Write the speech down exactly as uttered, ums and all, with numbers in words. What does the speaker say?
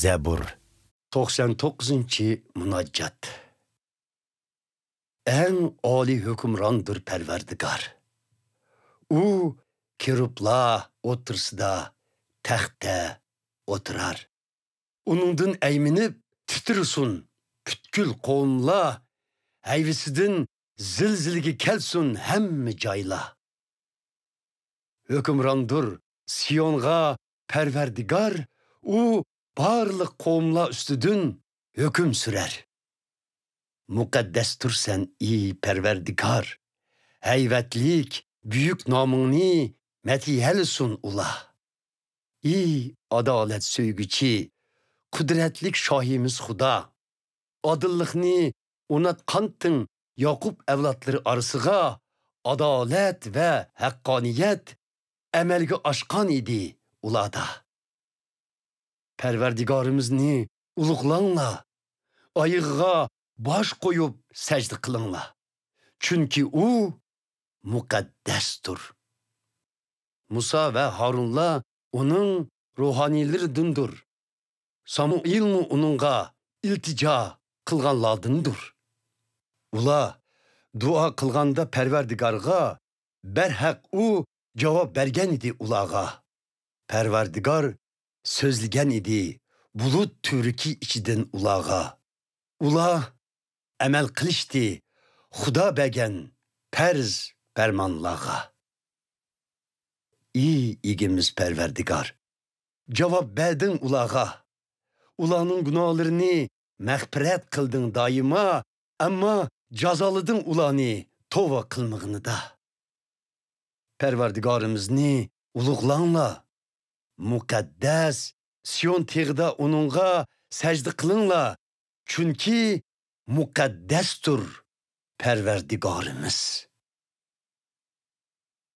زەبۇر. توقسان توققۇزىنچى مۇناجات. ئەڭ ئالىي ھۆكۈمراندۇر پەرۋەردىگار. ئۇ كېرۇبلار ئوتتۇرىسىدا تەختتە ئولتۇرار. ئۇنىڭدىن ئەيمىنىپ تىترىسۇن پۈتكۈل قوۋملار، ھەيۋىسىدىن زىلزىلىگە كەلسۇن ھەممە جايلار. ھۆكۈمراندۇر سىيونغا پەرۋەردىگار، ئۇ بارلىق قوۋملار ئۈستىدىن ھۆكۈم سۈرەر. مۇقەددەستۇرسەن، ئى پەرۋەردىگار، ھەيۋەتلىك بۈيۈك نامىڭنى مەدھىيەلىسۇن ئۇلار. ئى ئادالەت سۆيگۈچى، قۇدرەتلىك شاھىمىز خۇدا! ئادىللىقنى ئورناتقانتىڭ ياقۇپ ئەۋلادلىرى ئارىسىغا، ئادالەت ۋە ھەققانىيەت ئەمەلگە ئاشقان ئىدى ئۇلاردا. پەرۋەردىگارىمىزنى ئۇلۇغلاڭلار، ئايىغىغا باش قويۇپ سەجدە قىلىڭلار، چۈنكى ئۇ مۇقەددەستۇر. مۇسا ۋە ھارۇنلار ئۇنىڭ روھانىيلىرىدىندۇر. سامۇئېلمۇ ئۇنىڭغا ئىلتىجا قىلغانلاردىندۇر. ئۇلار دۇئا قىلغاندا پەرۋەردىگارغا، بەرھەق ئۇ جاۋاب بەرگەن ئىدى ئۇلارغا. پەرۋەردىگار سۆزلىگەن ئىدى بۇلۇت تۈۋرۈكى ئىچىدىن ئۇلارغا. ئۇلار ئەمەل قىلىشتى خۇدا بەرگەن پەرز پەرمانلارغا. ئى ئىگىمىز پەرۋەردىگار، جاۋاب بەردىڭ ئۇلارغا. ئۇلارنىڭ گۇناھلىرىنى مەغپىرەت قىلدىڭ دائىما، ئەمما جازالىدىڭ ئۇلارنى توۋا قىلمىغىنىدا. پەرۋەردىگارىمىزنى ئۇلۇغلاڭلار. مۇقەددەس سىيون تېغىدا ئۇنىڭغا سەجدە قىلىڭلار، چۈنكى مۇقەددەستۇر پەرۋەردىگارىمىز.